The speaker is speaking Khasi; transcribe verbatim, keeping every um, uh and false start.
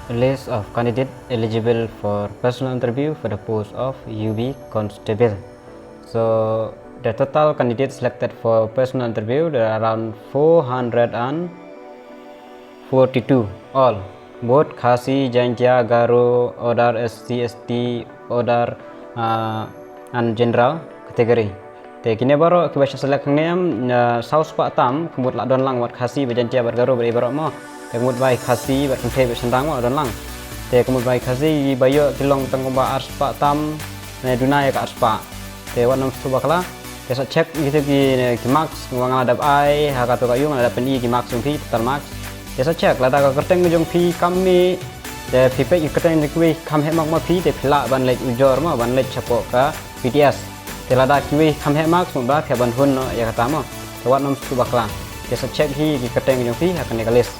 List of candidate eligible for personal interview for the post of U B constable. So the total candidates selected for personal interview, there are around four hundred and forty-two all, both Khasi, Jaintia, Garo, other S C, S T, other uh, and general category. Te kine baroh kiba shah select hangne em, uh, saw spah tam, ka mut la don lang wat Khasi, bad Jaintia, bad Garo, bad i baroh mo. Te ka mut ba i Khasi bad kynthei bad shynrang mo la don lang. Te ka mut ba i Khasi iba ïoh ki long tang kumba ar spah tam, ne duna ïa ka ar spah. Te wat nym sngewbakla. Te sa check kito ki, ki marks kumba nga la dep ai ha kato ka ïing, nga la dep pyni ki marks jong phi, total marks. Te sa check lada ka kyrteng jong phi kam mih, te phi peit ki kyrteng jong kiwei kam heh mark ma phi, te phi lah ban leit ujor mo, ban leit shapoh ka P T S. Te lada kiwei kam heh marks mo ba phi hap ban hun noh ïa kata mo. Te wat nym sngewbakla. Te sa check hi ki kyrteng jong phi ha kane ka list.